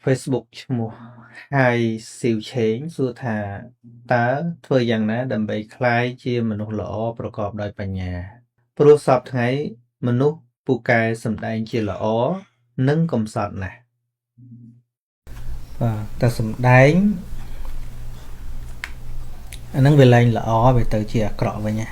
Facebook ឈ្មោះ Hai ស៊ីវឆេងសួរថាតើធ្វើយ៉ាងណាដើម្បីក្លាយជាមនុស្សល្អប្រកបដោយបញ្ញាព្រោះសព្វថ្ងៃមនុស្សពូកែសម្ដែងជាល្អនិងកំសត់ណាស់បាទតែសម្ដែងអាហ្នឹងវាលែងល្អវាទៅជាអាក្រក់វិញណា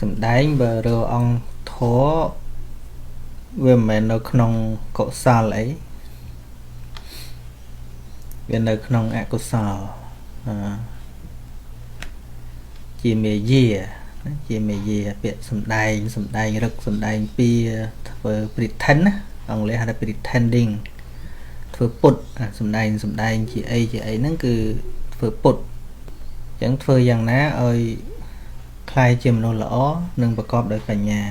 សម្ដែងបើរើអង្គធម៌វាមិនមែននៅក្នុងកុសលអីវានៅក្នុងអកុសលជាមេយាជាមេយាពាក្យសម្ដែងសម្ដែងរឹកសម្ដែងពីធ្វើ pretend ណាអង់គ្លេសហៅថា pretending ធ្វើពុតសម្ដែងសម្ដែងជាអីជាអីហ្នឹងគឺធ្វើពុតអញ្ចឹងធ្វើយ៉ាងណាឲ្យក្លាយជាមនុស្សល្អនិងប្រកបដោយបញ្ញា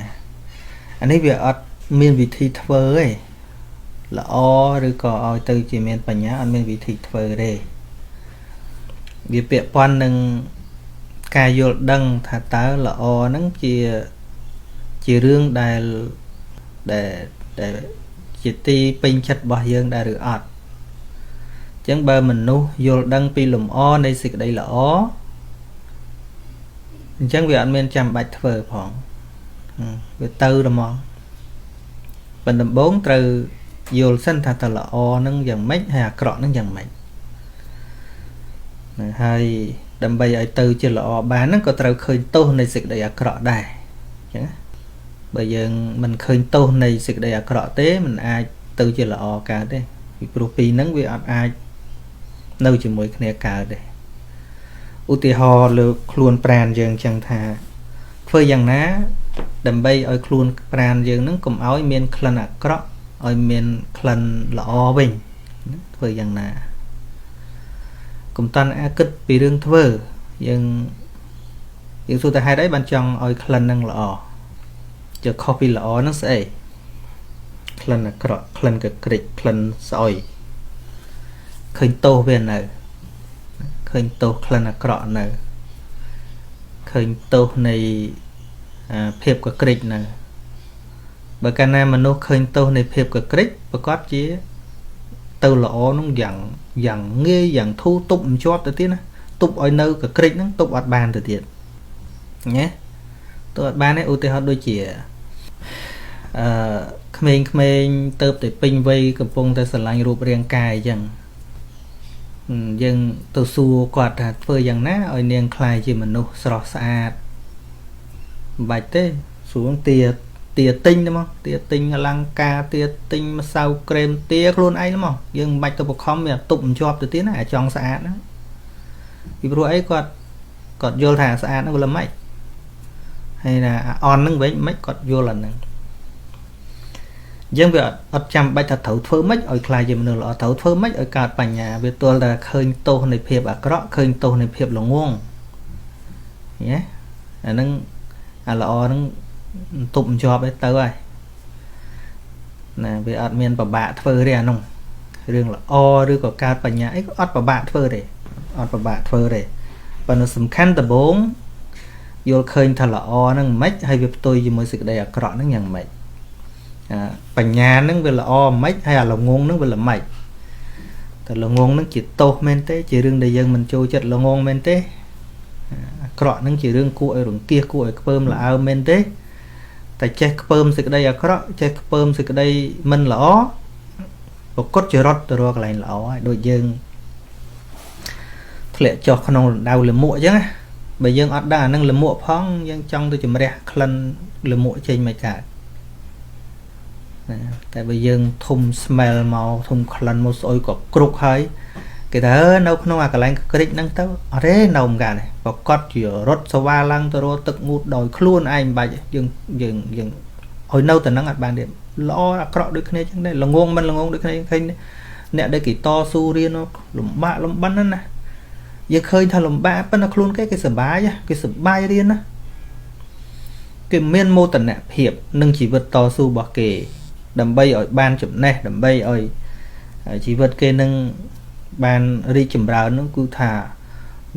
អានេះវាអត់មានវិធីធ្វើទេល្អឬក៏ឲ្យទៅជាមានបញ្ញាអត់មានវិធីធ្វើទេវាពាក់ព័ន្ធនឹងការយល់ដឹងថាតើល្អហ្នឹងជារឿងដែលដែលដែលជាទីពេញចិត្តរបស់យើងដែរឬអត់អញ្ចឹងបើមនុស្សយល់ដឹងពីលំអនៃសេចក្តីល្អអញ្ចឹងវាអត់មានចាំបាច់ធ្វើផងវាទៅហ្មងប៉ុន្តែដំបូងត្រូវយល់សិនថាតើល្អនឹងយ៉ាងម៉េចហើយអាក្រក់នឹងយ៉ាងម៉េចណាហើយដើម្បីឲ្យទៅជាល្អបានហ្នឹងក៏ត្រូវឃើញទោសនៃសេចក្តីអាក្រក់ដែរអញ្ចឹងបើយើងមិនឃើញទោសនៃសេចក្តីអាក្រក់ទេมันអាចទៅជាល្អកើតទេពីព្រោះពីរហ្នឹងវាអត់អាចនៅជាមួយគ្នាកើតទេឧទាហរណ៍លើខ្លួនប្រាណយើងអញ្ចឹងថាធ្វើយ៉ាងណាដើម្បីឲ្យខ្លួនប្រាណយើងនឹងកុំឲ្យមានក្លិនអាក្រក់ឲ្យមានក្លិនល្អវិញធ្វើយ៉ាងណាកុំតាន់អាគិតពីរឿងធ្វើយើងសួរតែហេតុអីបានចង់ឲ្យក្លិននឹងល្អចុះខុសពីល្អនឹងស្អីក្លិនអាក្រក់ក្លិនកក្រិចក្លិនស្អុយឃើញទោសវានៅឃើញទោសក្លិនអាក្រក់នៅឃើញទោសនៃភាពកក្រិចនៅបើកាលណាមនុស្សឃើញទោសនៃភាពកក្រិចប្រកាសជាទៅល្អនោះយ៉ាងងាយយ៉ាងធូរទប់មិនជាប់ទៅទៀតណាទប់ឲ្យនៅកក្រិចហ្នឹងទប់អត់បានទៅទៀតណាទប់អត់បានទេឧទាហរណ៍ដូចជាក្មេងៗទៅតែពេញវ័យកំពុងតែស្រឡាញ់រូបរាងកាយអញ្ចឹងយើងទៅសួរគាត់ថាធ្វើយ៉ាងណាឲ្យនាងក្លាយជាមនុស្សស្រស់ស្អាតមិនបាច់ទេសួរទាទិញទៅមកទាទិញអលង្ការទាទិញម្សៅក្រែមទាខ្លួនឯងទៅមកយើងមិនបាច់ទៅបង្ខំវាទប់មិនជាប់ទៅទៀតណាអាចង់ស្អាតណាពីព្រោះអីគាត់យល់ថាស្អាតហ្នឹងវាល្មិចហើយណាអន់ហ្នឹងវិញមិនគាត់យល់អាហ្នឹងអញ្ចឹងវាអត់ចាំបាច់ថាត្រូវធ្វើម៉េចឲ្យក្លាយជាមនុស្សល្អត្រូវធ្វើម៉េចឲ្យកើតបញ្ញាវាទល់តែឃើញទោសនៃភាពអាក្រក់ឃើញទោសនៃភាពល្ងងណាអាហ្នឹងអាល្អហ្នឹងទប់មិនជាប់ឯទៅហើយណាវាអត់មានពិបាកធ្វើទេអានោះរឿងល្អឬក៏កើតបញ្ញាអីក៏អត់ពិបាកធ្វើទេអត់ពិបាកធ្វើទេប៉ុន្តែសំខាន់ដំបូងយល់ឃើញថាល្អហ្នឹងមិនហើយវាផ្ទុយជាមួយសេចក្តីអាក្រក់ហ្នឹងយ៉ាងម៉េចបញ្ញាហ្នឹងវាល្អមិនហើយអាល្ងងហ្នឹងវាល្មិចតែល្ងងហ្នឹងជាទោសមែនទេជារឿងដែលយើងមិនចូលចិត្តល្ងងមែនទេអាក្រក់ហ្នឹងជារឿងគួរឲ្យរង្គៀសគួរឲ្យខ្ពើមល្អើមែនទេតែចេះខ្ពើមសេចក្តីអាក្រក់ចេះខ្ពើមសេចក្តីមិនល្អប្រកបជារត់ទៅរកកន្លែងល្អហើយដូចយើងធ្លាក់ចុះក្នុងរណ្ដៅលាមកអញ្ចឹងណាបើយើងអត់ដឹងអានឹងលាមកផងយើងចង់ទៅជំរះក្លិនលាមកចេញមកកើតណាតែបើយើងធំ smell មកធំក្លិនមកស្អុយក៏គ្រប់ហើយគេថានៅក្នុងអាកន្លែងក្រិចហ្នឹងទៅអត់ទេនៅមិនកើតទេប្រកាសជារត់សវ៉ាឡើងទៅរកទឹកងូតដោយខ្លួនឯងមិនបាច់យើងយើងយើងឲ្យនៅតែហ្នឹងអត់បានទេល្អអាក្រក់ដូចគ្នាចឹងដែរល្ងងមិនល្ងងដូចគ្នាឃើញអ្នកដែលគេតស៊ូរៀនលំបាកលំបិនណាយើងឃើញថាលំបាកប៉ុន្តែខ្លួនគេគេសប្បាយគេសប្បាយរៀនណាគេមានមោទនភាពនឹងជីវិតតស៊ូរបស់គេដើម្បីឲ្យបានចំណេះដើម្បីឲ្យជីវិតគេនឹងបានរីកចម្រើននោះគឺថា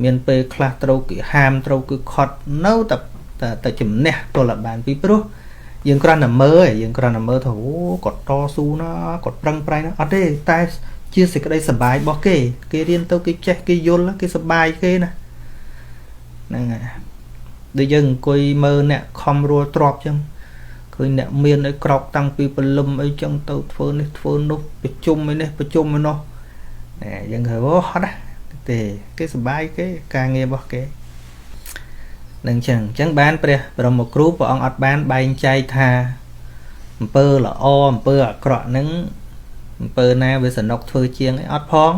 មានពេលខ្លះត្រូវគេហាមត្រូវគឺខត់នៅតែតែជំនះទល់បានពីព្រោះ យើងគ្រាន់តែមើលយើងគ្រាន់តែមើលថាអូគាត់តស៊ូណាគាត់ប្រឹងប្រែងណាអត់ទេតែជាសេចក្តីសប្បាយរបស់គេគេរៀនទៅគេចេះគេយល់គេសប្បាយគេណាហ្នឹងហើយដូចយើងអង្គុយមើលអ្នកខំរួលទ្របចឹងឃើញអ្នកមានអីក្រោកតាំងពីព្រលឹមអីចឹងទៅធ្វើនេះធ្វើនោះប្រជុំអីនេះប្រជុំអីនោះណែយើងឃើញអូហត់ណាទេគេសប្បាយគេការងាររបស់គេនឹងចឹងអញ្ចឹងបានព្រះបរមគ្រូព្រះអង្គអត់បានបែងចែកថាអំពើល្អអំពើអាក្រក់ហ្នឹងអំពើណាវាសនុកធ្វើជាងអីអត់ផង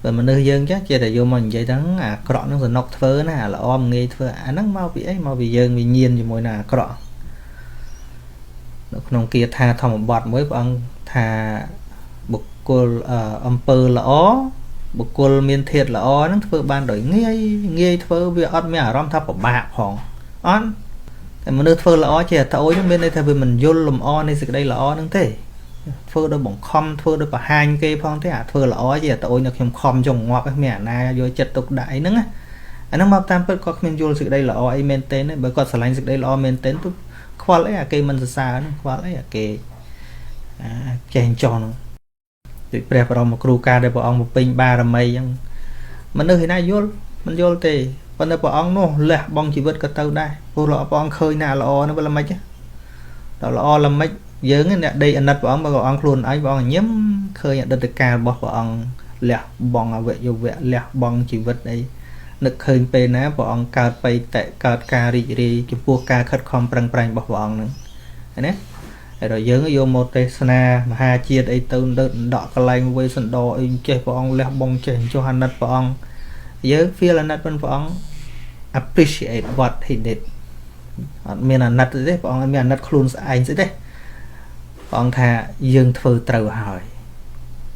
បើមនុស្សយើងចាស់ចេះតែយកមកនិយាយហ្នឹងអាក្រក់ហ្នឹងសនុកធ្វើណាអាល្អមិនងាយធ្វើអាហ្នឹងមកពីអីមកពីយើងវិញ្ញាណជាមួយនឹងអាក្រក់នៅក្នុងគាថាធម្មបទមួយព្រះអង្គថាបុគ្គលអំពើល្អបុគ្គលមានធាតុល្អហ្នឹងធ្វើបានដោយងាយងាយធ្វើវាអត់មានអារម្មណ៍ថាពិបាកផងអត់តែមនុស្សធ្វើល្អជាត្អូញមានន័យថាវាមិនយល់លំអនៃសេចក្តីល្អហ្នឹងទេធ្វើដោយបង្ខំធ្វើដោយបង្ហាញគេផងទេអាធ្វើល្អជាត្អូញនៅខ្ញុំខំចង់ងាប់មានអាណាយកចិត្តទុកដាក់អីហ្នឹងអាហ្នឹងមកតាមពិតគាត់គ្មានយល់សេចក្តីល្អអីមែនទេបើគាត់ស្រឡាញ់សេចក្តីល្អមែនទេទៅខ្វល់អីអាគេមិនសរសើរហ្នឹងខ្វល់អីអាគេចេះចោះហ្នឹងដូចព្រះបរមគ្រូកាលដែលព្រះអង្គបំពេញបារមីអញ្ចឹងមនុស្សឯណាយល់មិនយល់ទេប៉ុន្តែព្រះអង្គនោះលះបង់ជីវិតក៏ទៅដែរព្រោះព្រះអង្គឃើញណាល្អហ្នឹងវាល្មិចដល់ល្អល្មិចយើងអ្នកដេកអាណិតព្រះអង្គបើព្រះអង្គខ្លួនឯងព្រះអង្គញឹមឃើញអតីតកាលរបស់ព្រះអង្គលះបង់អវយវៈលះបង់ជីវិតអីនឹកឃើញពេលណាព្រះអង្គកើតបៃតៈកើតការរីករាយចំពោះការខិតខំប្រឹងប្រែងរបស់ព្រះអង្គហ្នឹងណាហើយដល់យើងយកមកទេសនាមហាជាតិអីទៅលើដកកន្លែងវេសន្តរអីចេះព្រះអង្គលះបង់ចេះចុះអាណិតព្រះអង្គយើង feel អាណិតប៉ុនព្រះអង្គ appreciate what he did អត់មានអាណិតទេព្រះអង្គអត់មានអាណិតខ្លួនស្អែងស្អីទេព្រះអង្គថាយើងធ្វើត្រូវហើយ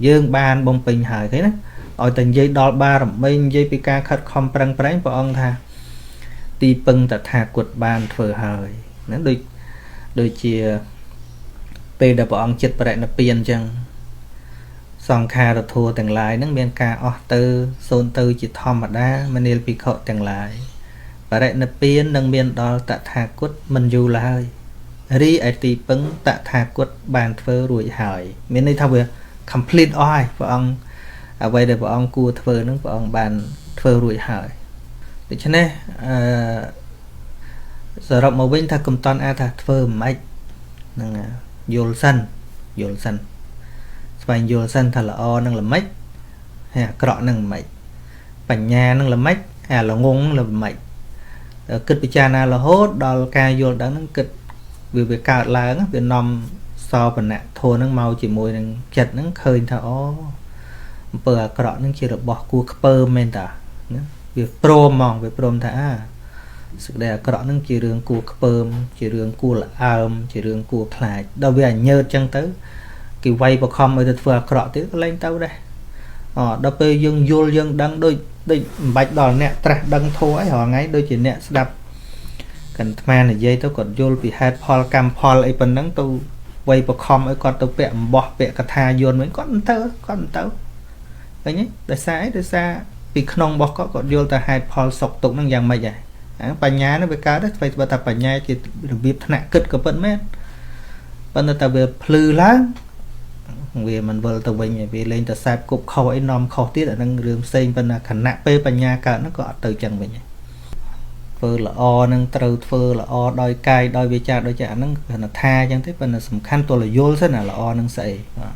យើងបានបំពេញហើយឃើញណាឲ្យតែនិយាយដល់បារមីនិយាយពីការខិតខំប្រឹងប្រែងព្រះអង្គថាទីពឹងតថាគតបានធ្វើហើយណាដូចជាពេលដែលព្រះអង្គចិត្តបរិនិព្វានអញ្ចឹងសង្ខារធัวទាំងឡាយហ្នឹងមានការអស់ទៅសូន្យទៅជាធម្មតាមនាលភិក្ខុទាំងឡាយបរិនិព្វាននឹងមានដល់តថាគតមិនយូរឡើយរីឯទីពឹងតថាគតបានធ្វើរួចហើយមានន័យថាវា complete អស់ហើយព្រះអង្គអ្វីដែលព្រះអង្គគួរធ្វើហ្នឹងព្រះអង្គបានធ្វើរួចហើយដូច្នេះអឺសរុបមកវិញថាកំតន់អាចថាធ្វើមិនហ្នឹងយល់សិនយល់សិនស្វែងយល់សិនថាល្អនឹងល្មិចហើយអាក្រក់នឹងល្មិចបញ្ញានឹងល្មិចហើយល្ងងល្មិចគិតពិចារណារហូតដល់ការយល់ដឹងហ្នឹងគិតវាកើតឡើងវានាំសោបនៈធម៌ហ្នឹងមកជាមួយនឹងចិត្តហ្នឹងឃើញថាអូអំពើអាក្រក់ហ្នឹងជារបស់គួរខ្ពើមមែនតាណាវាព្រមហ្មងវាព្រមថាអាសេចក្តីអាក្រក់ហ្នឹងជារឿងគួរខ្ពើមជារឿងគួរល្អើមជារឿងគួរខ្លាចដល់វាអញើតចឹងទៅគេវាយបខំឲ្យទៅធ្វើអាក្រក់ទៀតក៏លែងទៅដែរអដល់ពេលយើងយល់យើងដឹងដូចមិនបាច់ដល់អ្នកត្រាស់ដឹងធម៌អីរាល់ថ្ងៃដូចជាអ្នកស្ដាប់កន្ត្មានិយាយទៅគាត់យល់ពីហេតុផលកម្មផលអីប៉ុណ្ណឹងទៅវាយបខំឲ្យគាត់ទៅពាក់អំបោះពាក់កថាយន្តវិញគាត់មិនទៅគាត់មិនទៅឃើញទេដោយសារអីដោយសារពីក្នុងរបស់គាត់គាត់យល់តែហេតុផលសុខទុក្ខហ្នឹងយ៉ាងម៉េចហើយបញ្ញាហ្នឹងវាកើតទេស្វ័យថាបញ្ញាជារបៀបថ្នាក់គិតក៏ពិតមែនប៉ុន្តែតែវាភ្លឺឡើងវាមិនវិលទៅវិញវាលែងតែសែបគប់ខុសអីនាំខុសទៀតអាហ្នឹងរឿងផ្សេងប៉ុន្តែខណៈពេលបញ្ញាកើតហ្នឹងក៏អត់ទៅចឹងវិញធ្វើល្អនឹងត្រូវធ្វើល្អដោយកាយដោយវាចាដោយចិត្តអាហ្នឹងគ្រាន់តែថាចឹងទេប៉ុន្តែសំខាន់ទល់យល់សិនអាល្អនឹងស្អីបាទ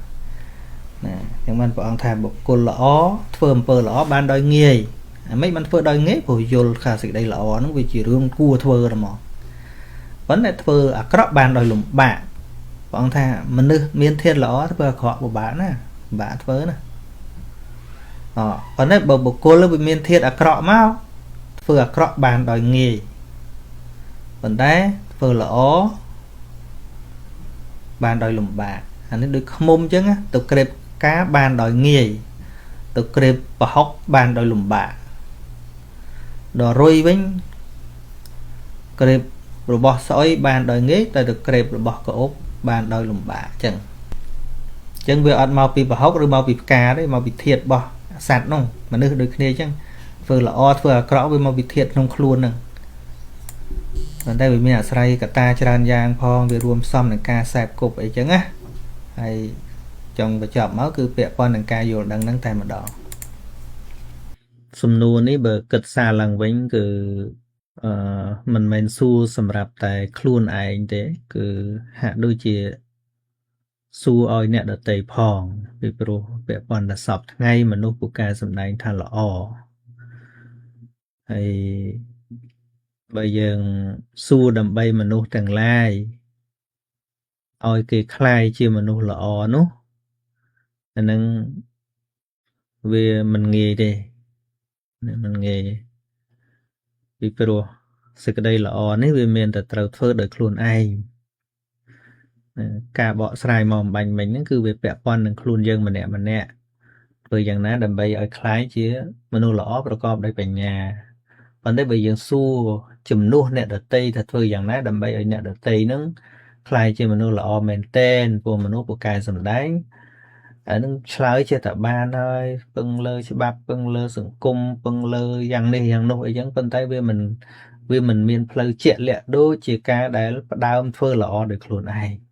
ណាចឹងបានព្រះអង្គថាបុគ្គលល្អធ្វើអំពើល្អបានដោយងាយអាម៉េចបានធ្វើដោយងាយព្រោះយល់ថាសេចក្តីល្អហ្នឹងវាជារឿងគួរធ្វើហ្មងប៉ុន្តែធ្វើអាក្រក់បានដោយលំបាកព្រះអង្គថាមនុស្សមានធាតុល្អធ្វើអាក្រក់ពិបាកណាពិបាកធ្វើណាអប៉ុន្តែបើបុគ្គលវាមានធាតុអាក្រក់មកធ្វើអាក្រក់បានដោយងាយប៉ុន្តែធ្វើល្អបានដោយលំបាកអានេះដូចខ្មុំអញ្ចឹងទៅក្រេបការបានដោយងាយទៅក្រេបប្រហុកបានដោយលំបាកដល់រុយវិញក្រេបរបស់ស្អុយបានដោយងាយតែទៅក្រេបរបស់ក្អូបបានដោយលំបាកអញ្ចឹងវាអត់មកពីប្រហុកឬមកពីផ្កាទេមកពីធាតុរបស់សត្វនោះមនុស្សដូចគ្នាអញ្ចឹងធ្វើល្អធ្វើអាក្រក់វាមកពីធាតុក្នុងខ្លួនហ្នឹង ប៉ុន្តែវាមានអាស្រ័យកត្តាច្រើនយ៉ាងផងវារួមផ្សំនឹងការសែបគប់អីចឹងណាហើយចង់បញ្ចប់មកគឺពាក់ព័ន្ធនឹងការយល់ដឹងហ្នឹងតែម្ដងសំណួរនេះបើគិតសារឡើងវិញគឺអឺមិនមែនសួរសម្រាប់តែខ្លួនឯងទេគឺហាក់ដូចជាសួរឲ្យអ្នកដទៃផងពីព្រោះពាក់ព័ន្ធដល់សពថ្ងៃមនុស្សពូកែសម្ដែងថាល្អហើយបើយើងសួរដើម្បីមនុស្សទាំងឡាយឲ្យគេក្លាយជាមនុស្សល្អនោះអានឹងវាមិនងាយទេមិនងាយពីព្រោះសេចក្តីល្អនេះវាមានតែត្រូវធ្វើដោយខ្លួនឯងការបកស្រាយមកអំបញ្ញមិញហ្នឹងគឺវាពាក់ព័ន្ធនឹងខ្លួនយើងម្នាក់ម្នាក់ធ្វើយ៉ាងណាដើម្បីឲ្យក្លាយជាមនុស្សល្អប្រកបដោយបញ្ញាប៉ុន្តែបើយើងសួរជំនួសអ្នកដទៃថាធ្វើយ៉ាងណាដើម្បីឲ្យអ្នកដទៃហ្នឹងក្លាយជាមនុស្សល្អមែនទែនពួកមនុស្សពូកែសម្ដែងអានឹងឆ្លើយចេះតែបានហើយពឹងលើច្បាប់ពឹងលើសង្គមពឹងលើយ៉ាងនេះយ៉ាងនោះអីចឹងប៉ុន្តែវាមិនមានផ្លូវជាក់លាក់ដូចជាការដែលផ្ដើមធ្វើល្អដោយខ្លួនឯង។